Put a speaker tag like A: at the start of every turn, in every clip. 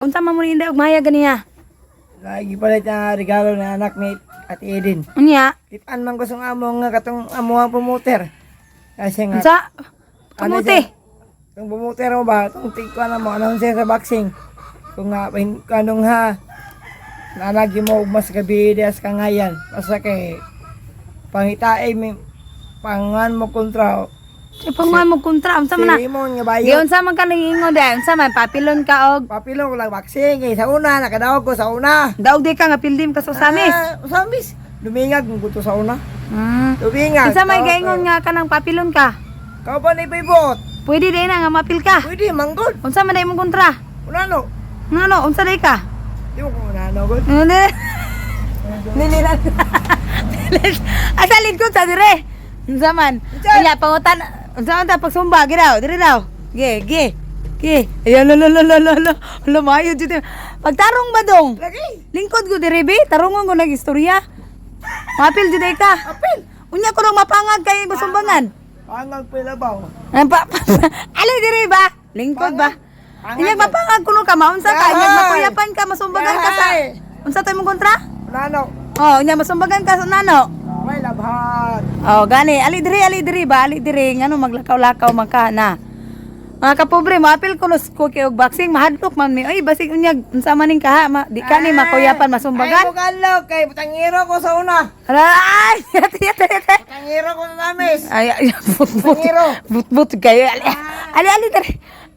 A: Unsa man mo ni Inday og mahayag ganiya?
B: Lagi palit na regalo na anak ni Ate Eden.
A: Unya,
B: Kitaan man ko sa amo nga katong amo ang promoter. Kasi nga,
A: unsa?
B: ano
A: Kamuti.
B: siya? Itong promoter mo ba, itong tigkuan mo, ano siya sa boxing. Kung nga, kanong ha, nalagi mo mas gabi dias kangayan. Basta kay, pangitae, may, pangan mo kontra.
A: Sa panguan mo kontra, unsa man na?
B: Si Rimon nga bayo.
A: Gi unsa man ka nangingon day? Unsa man papilon ka og
B: Papilong ko lang boxing. Kay sa una, nakadaog ko sa una.
A: daog di ka nga pildim ka sa Osamis.
B: Ah, Osamis. Lumingag, kung gusto sa una. Lumingag.
A: Unsa may
B: Tawag
A: gaingon
B: ko.
A: nga kanang papilon ka?
B: Kau ba na ipaibot?
A: Pwede day na nga mapil ka.
B: Pwede, manggol.
A: Unsa man day imong kontra?
B: Unano.
A: Ngano, unsa day ka?
B: Di mo ko unano, gol.
A: Ano? Nililan. Asa lingkod sa dire? Unsa man? Unya pangutan, unsa man ta pagsumba gi daw, dire daw. Ge, ge. Ge. Ayan lo lo lo lo lo lo. Lo maayo jud. Pagtarong ba dong?
B: Lagi.
A: Lingkod ko dire be, tarungon ko nag istorya. Mapil jud ay ka.
B: Apil.
A: Unya ko nang mapangag kay basumbangan.
B: Pangag pila ba?
A: Ay, ali dire ba? Lingkod ba?
B: Pangag.
A: Inyag mapangag kuno ka maunsa ka, inyag
B: Yahay!
A: makuyapan ka, masumbagan ka sa
B: Yahay!
A: unsa to imong kontra?
B: Unano.
A: Oh, unya masumbagan ka sa nano.
B: May labhan.
A: Oh, gani, ali diri ba, ali diri ngano maglakaw-lakaw man ka na. Mga kapobre, maapil ko nos ko kay og boxing, mahadlok man mi. Oy, basig unyag unsa man ning kaha, ma, di ka ni makuyapan
B: Ay,
A: masumbagan.
B: bukanlog. Kay butangero ko sa una.
A: Ala, ay, yate yate yate.
B: Butangero ko sa tamis.
A: Ay, ay, but but.
B: Butangero.
A: But but kayo. Ali, ali, ali diri.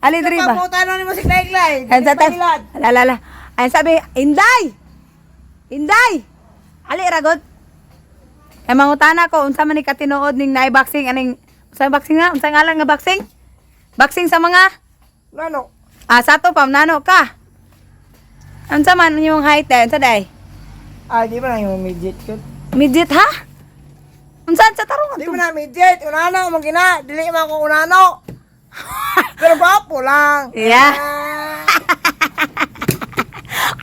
A: Ali diri ba?
B: Pagputa ni mo si Clay.
A: Ay, sa tas. Ala, ala, ala. Ay, sabi, Inday! Inday! Ali, ragot. Ay, mangutana ko, unsa man ni katinuod ning naay boxing, aning, unsa boxing na? Unsa ngalan nga boxing? Boxing sa mga,
B: Unano.
A: ah, sa to pa, nano ka. Unsa man yung height eh, unsa day?
B: Ah, di ba na yung midget ko?
A: Midget ha? Unsa sa tarong
B: Di ba na midget? Unano, magina. Dili man ko unano. Pero gwapo lang.
A: Yeah.
B: Ah.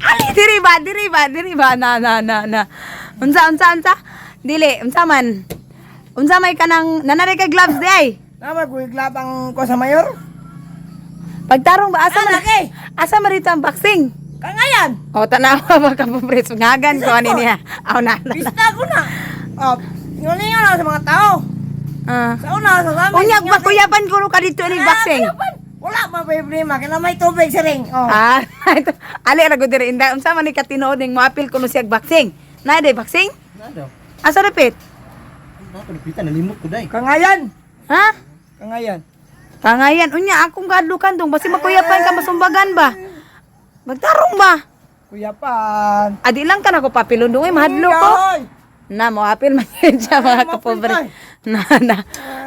A: Ali, diri ba, diri ba, diri ba, na, na, na, na. Unsa, unsa, unsa? Dili, unsa man? Unsa may kanang, nanari kay gloves di ay?
B: Na magwiglap ang ko sa mayor.
A: Pagtarong ba, asa
B: Ah,
A: man,
B: laki.
A: asa man rito ang boxing?
B: Kangayan.
A: O, tanawa ba ka po, pres? Ngagan ko, ani niya. Aw, na, na, na.
B: Bista ko na. Oh, ngalingan ako sa mga tao.
A: Ah.
B: Sa una, sa tamis.
A: Unyag ba, kuyapan ko ka dito ni boxing?
B: Ah, wala pa problema. Kaya may tubig sa ring. Oh.
A: Ah, ito. Ali, rago diri, inday. Unsa man ni katinood ning moapil ko no siyag boxing? Na, day, boxing?
C: Nado.
A: Asa dapit?
C: Nako lupitan nalimot ko day.
B: Kangayan.
A: Ha?
B: Kangayan.
A: Kangayan, unya, akong gadlukan dong. Basi makuyapan ka, masumbagan ba? Magtarong ba?
B: Kuyapan.
A: Adi lang ka na ko papilon dong, eh, mahadlok ko.
B: Ay,
A: Na, mo apil man yun siya mga
B: Ay,
A: kapobre.
B: maapil
A: Na, na.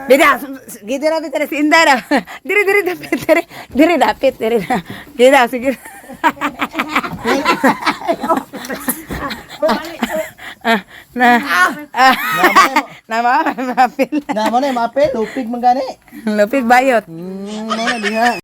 A: Bida, gito na diri si Inday na. Diri, diri, dapit, diri. Diri, dapit, diri na. Gida, sige. Ah, na. Ah, na, maapil.
C: Na mo na maapil, lupig man gani.
A: Lupig bayot.
C: Mo na diha.